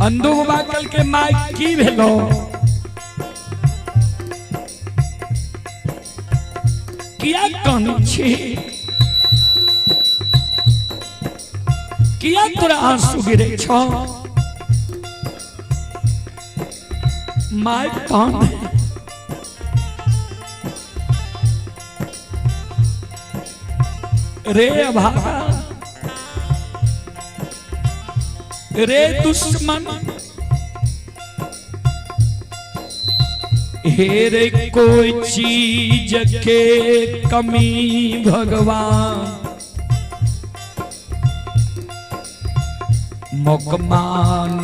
अंधू बाबा कहलकै माय की भेलो? किया कानै छी? किया तोरा आंसू गिरे छौ? माय कान रे अभागा, रे दुश्मन, हे रे कोई चीज के कमी भगवान मोकमा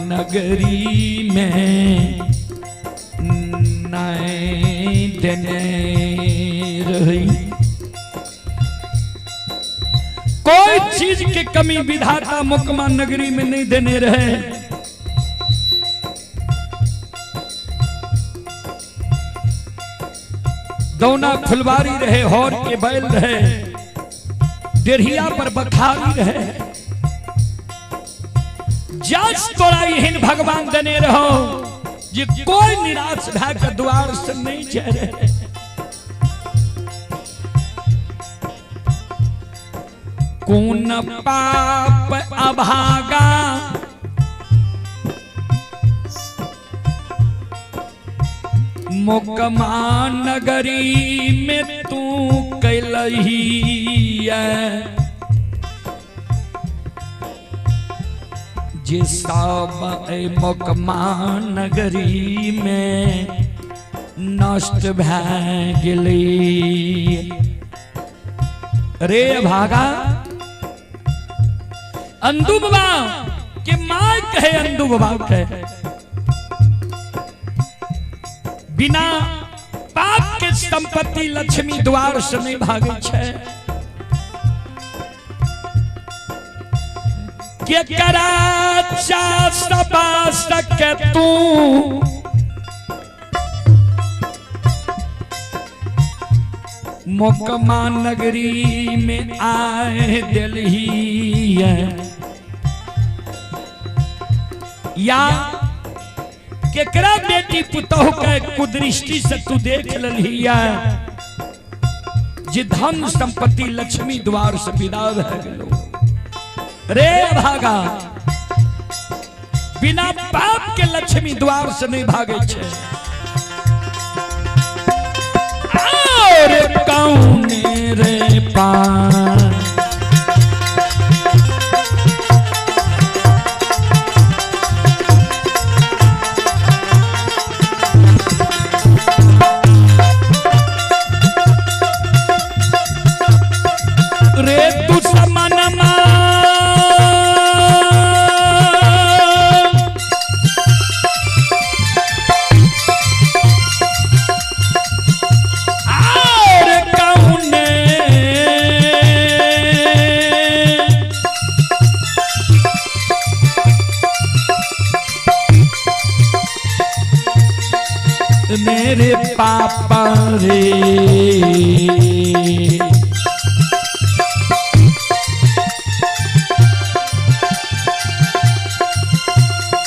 नगरी में नहीं देने रही। कोई चीज के कमी विधाता मोकमा नगरी में नहीं देने रहे। दौना फुलवारी रहे, हौर के बैल रहे, डेढ़िया पर बखारी रहे। जज तोरा एहन भगवान देने रहो जे कोई निराश भए के द्वार से नहीं जाए रहे। कोन पाप अभागा मोकमा नगरी में तू कैलही, जे सब मोकमा नगरी में नष्ट भए गेली। रे भागा अंधू बाबा के माय कहे, अंधू बाबा कहे बिना पाप के संपत्ति लक्ष्मी द्वार से नहीं भागे छे। के करा सबा सके तू मोकमा नगरी में आए दिलही, या केकरा बेटी पुतोह के कुदृष्टि से तू देख ललिया जे धन संपत्ति लक्ष्मी द्वार से विदा भए गेलो। रे भागा बिना पाप के लक्ष्मी द्वार से नहीं भागे छे। और कौन रे पार रे दुश्मनमा और कौन मेरे पापा रे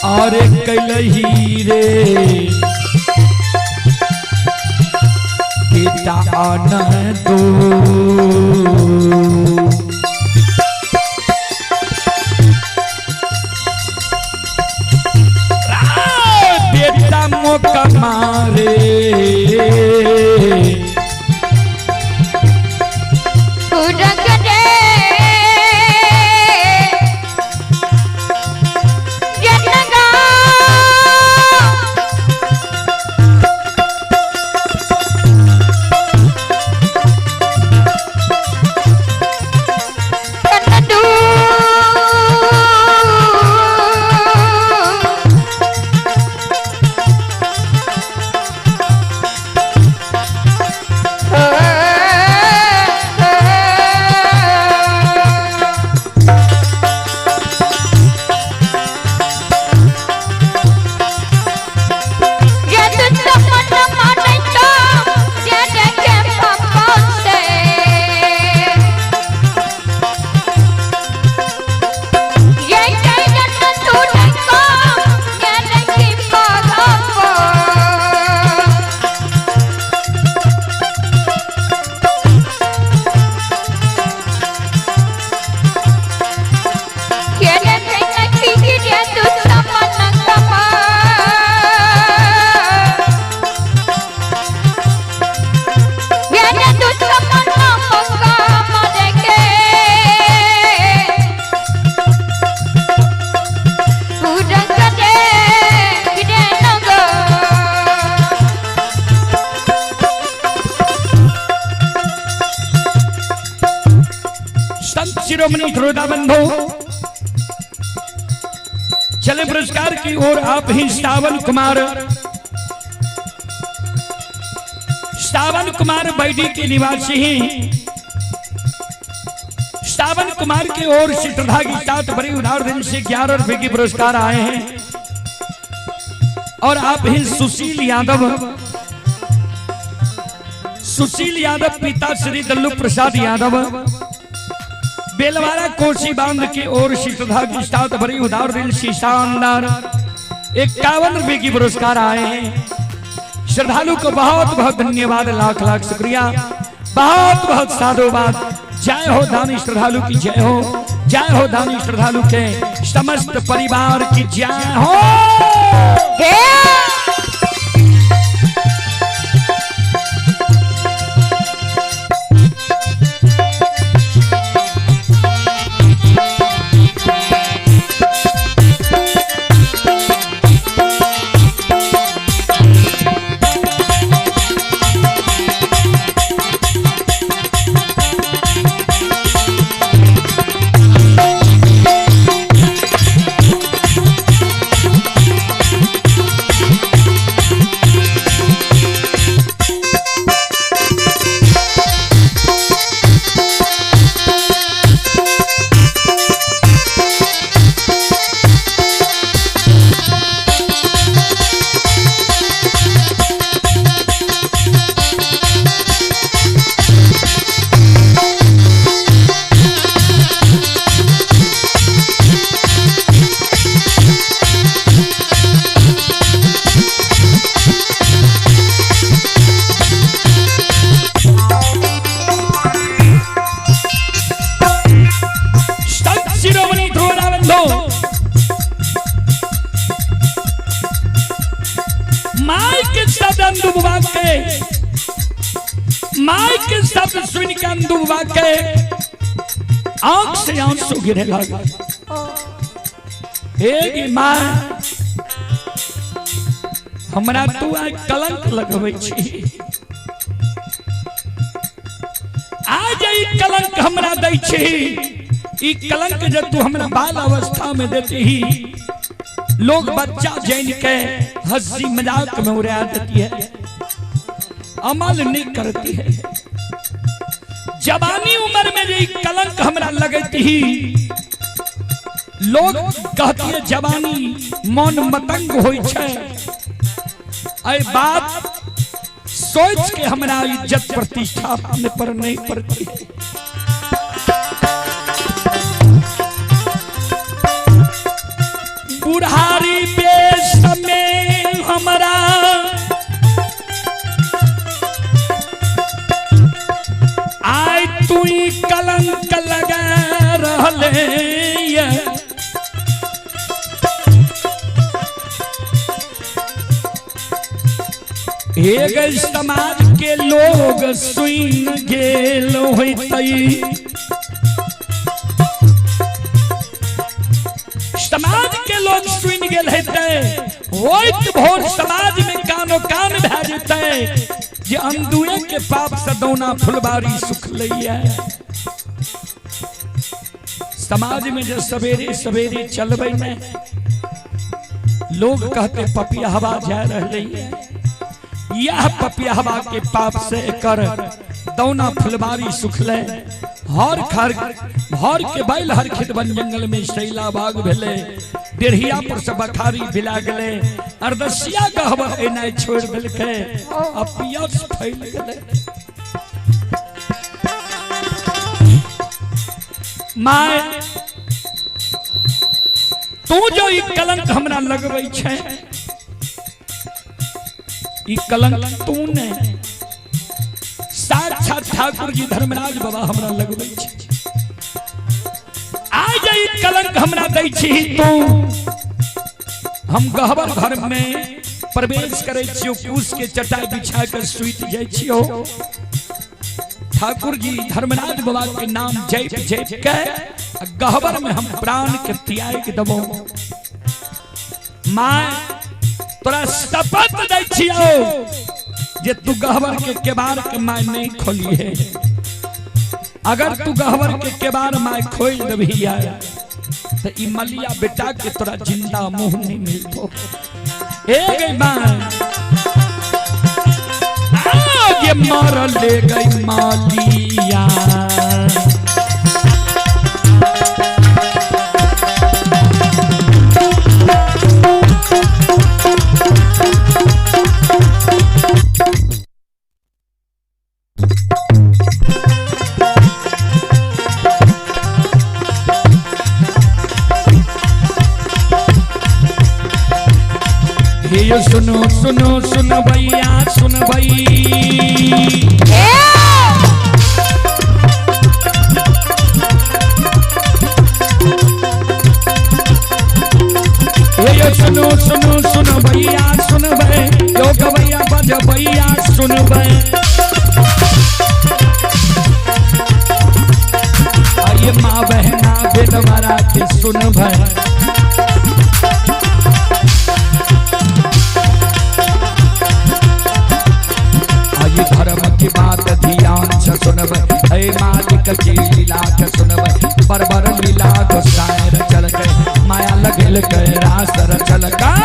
और कैलही रे बेटा आन दो। बेटा मोका मारे शिरोमणि श्रोता बंधु, चले पुरस्कार की ओर। आप ही सावन कुमार, सावन कुमार बैडी के निवासी हैं। सावन कुमार की ओर से श्रद्धा के साथ बड़ी उदार दिन से 11 रुपए की पुरस्कार आए हैं। और आप ही सुशील यादव, सुशील यादव पिता श्री दल्लू प्रसाद यादव बेलवारा कोसी बांध की ओर से श्रद्धा के साथ बड़ी उदार दिल से शानदार 51 रुपए की पुरस्कार आए हैं। श्रद्धालु को बहुत बहुत धन्यवाद, लाख लाख शुक्रिया, बहुत बहुत साधुवाद। जय हो दानी श्रद्धालु की जय हो, जय हो दानी श्रद्धालु के समस्त परिवार की जय हो। शिरोमणि ध्रुवराबंधु, माई के शब्द अंदुबा के, माई के शब्द सुन के अंदुबा के आंख से आंसू गिरे लगा। हे माँ, हमरा तू आइ कलंक लगबै छी, आज ई कलंक हमरा दै छी। ई कलंक जब तू हमरा बाल अवस्था में देती ही, लोग बच्चा जैन के हंसी मजाक में उड़ा देती है, अमल नहीं करती है। जवानी उम्र में जो कलंक हमरा लगती ही, लोग कहती है जवानी मन मतंग होई छै। ऐ बात सोच के हमरा इज्जत प्रतिष्ठा अपने पर नहीं पड़ती है। बुढ़ारी बेश में हमरा आय तू कलंक लगा रहले। एक समाज के लोग सुन गेल होतई, समाज के लोग सुन गेल हेतै, होइत भोर समाज में कानो कान भए जेतै जे अंदुए के पाप से दौना फुलबारी सुखलैया। समाज में जो सवेरे सवेरे चलबै ने, लोग कहते पपिया हवा जा रहलै है, यह पपियाहवा के पाप से कर दौना फुलबारी सुखले। हर खर हर के बैल हर खेत बन जंगल में शैला बाग भेले, डेढ़िया पर से बखारी बिला गेले, अरदसिया गहबर एनाइ छोड़ देलकै, आ पियास फैल गेलै। My तू जो ई कलंक हमरा लगबै छै, ई कलंक तू ने साक्षात ठाकुर जी धर्मराज बाबा हमरा लगबै छै। आज ई कलंक हमरा दै छी तू, हम गहबर घर में प्रवेश करै छियो, कुश के चटाई बिछा कर सुति जाइ छियो। ठाकुर जी धर्मराज बाबा के नाम जप जप के गहबर में हम प्राण के त्याग देबो। माँ तोरा शपथ दै छियो जे तू गहबर के केबाड़ के my नहीं खोली है। अगर तू गहवर के केबार माय खोल देबही तो ई मलिया बेटा के तोरा जिंदा मुंह नहीं मिलतो। ए गई मां आगे मार ले गई मालिया। ये सुनो सुनो सुन भैया सुन भई। ये सुनो सुनो सुन भैया सुन भई, यो गवैया बज भैया सुन भई। आइए माँ बहना बेदवारा के सुन भई। धर्म की बात ध्यान से सुनबै, हे मालिक की लीला के सुनबै। बरबर लीला गोसाई रचल के, माया लगेल के रास रचल का।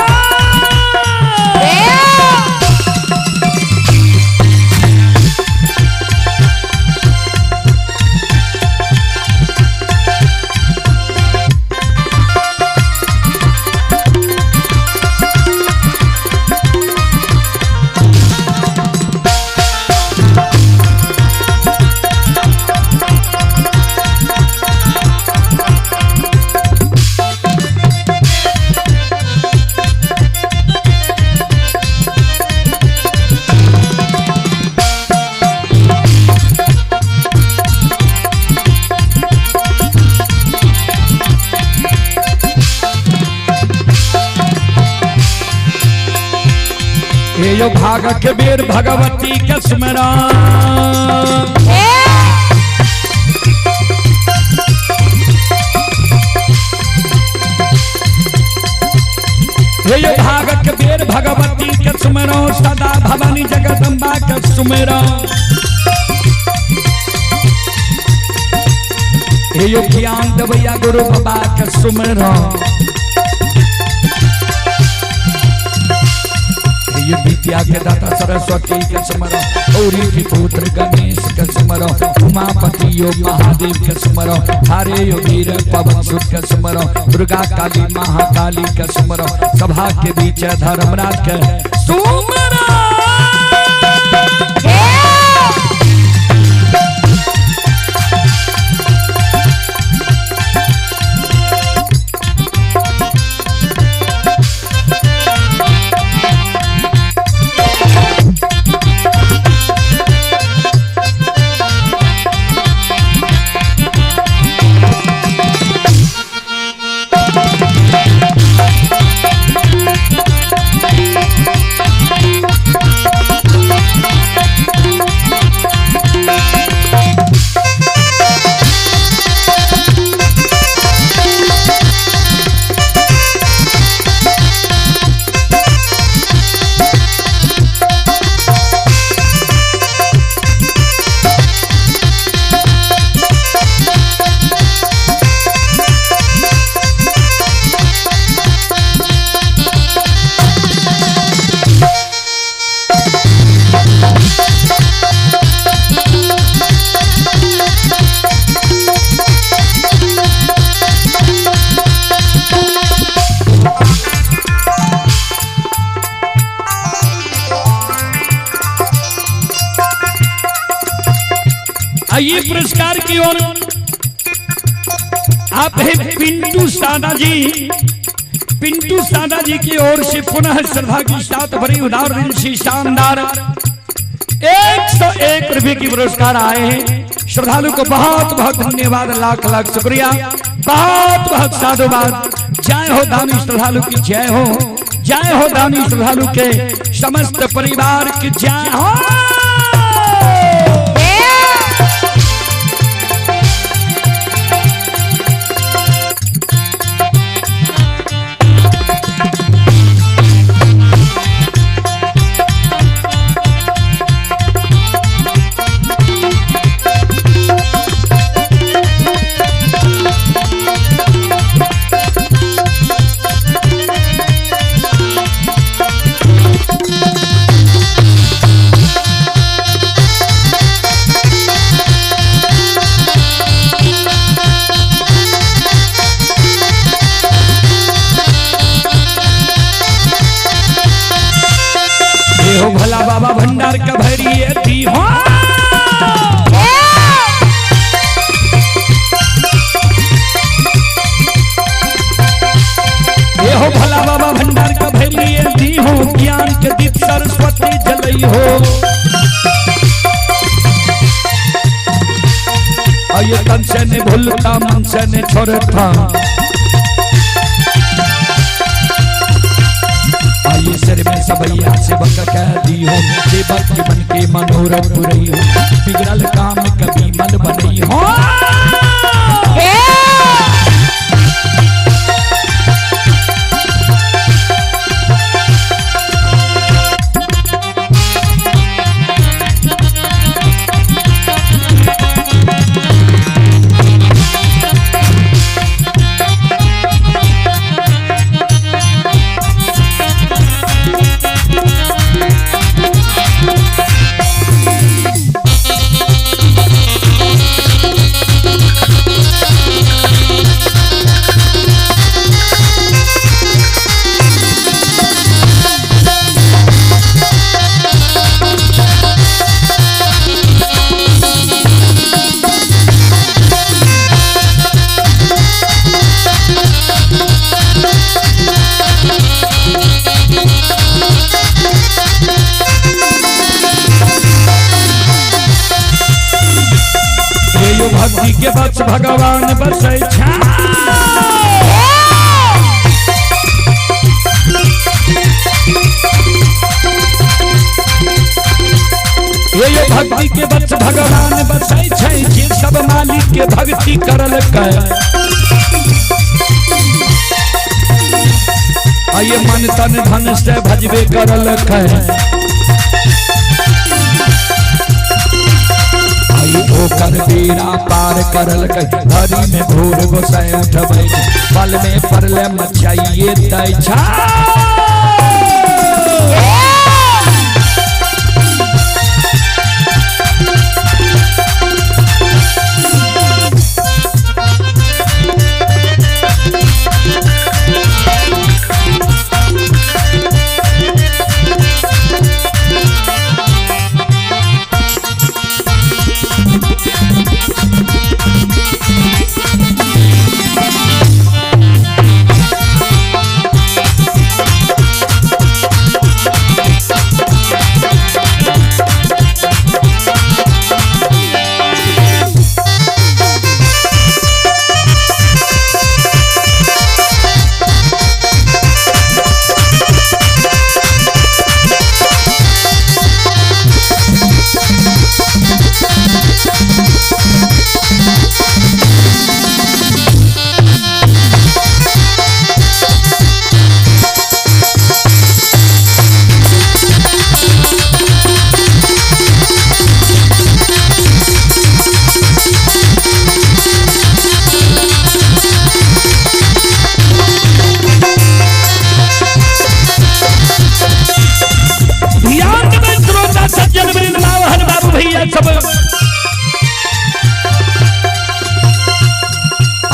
यो भाग के बेर भगवती के सुमरा। यो भाग के बेर भगवती के सुमरो, सदा भवानी जगदम्बा के सुमरो। यो ज्ञान देवैया गुरु बाबा के सुमरो। ये विद्या के दाता सरस्वती के सुमरो, गौरी के पुत्र गणेश के सुमरो, उमापति यो महादेव के सुमरो, हरे यो वीर पवन सुत के सुमरो, दुर्गा काली महाकाली के सुमरो, सभा के बीच धर्मराज के सुमरो। आइए पुरस्कार की ओर आप है पिंटू सादा जी। पिंटू सादा जी की ओर से पुनः श्रद्धा की साथ भरी उदार दिल से शानदार 101 रुपए की पुरस्कार आए हैं। श्रद्धालु को बहुत बहुत धन्यवाद, लाख लाख शुक्रिया, बहुत बहुत साधुवाद। जय हो दानी श्रद्धालु की जय हो, जय हो दानी श्रद्धालु के समस्त परिवार की जय हो। भंडार के भरिए दी हो। ये हो भोला बाबा भंडार के भरिए दी हो, ज्ञान के दीप सरस्वती जलई हो। ये तन से ने भूलता मन से ने छोड़ता, आइए सिर में सबैया से बक कह दी हो, सेवक के मन के मनोरथ पुरई हो, बिगड़ल काम कभी मन बनई हो। भक्ति के बस भगवान बसै छा। ये भक्ति के बस भगवान बसै छै, जे सब मालिक के भक्ति करल कै। आइए मन तन धन से भजबे करल कै। ओकर बेड़ा पार करल कै, धरी में भोर गोसाई उठबै, बल में परले मचाइए दै छा।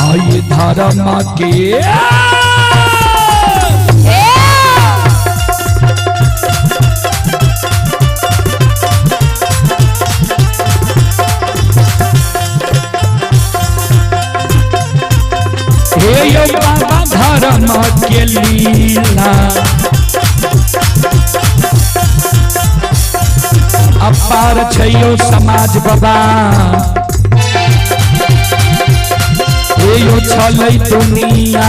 आइए धारा माँ के हे यो बाबा धारा माँ के लीला अपार छैयो समाज बाबा, यो छलै दुनिया।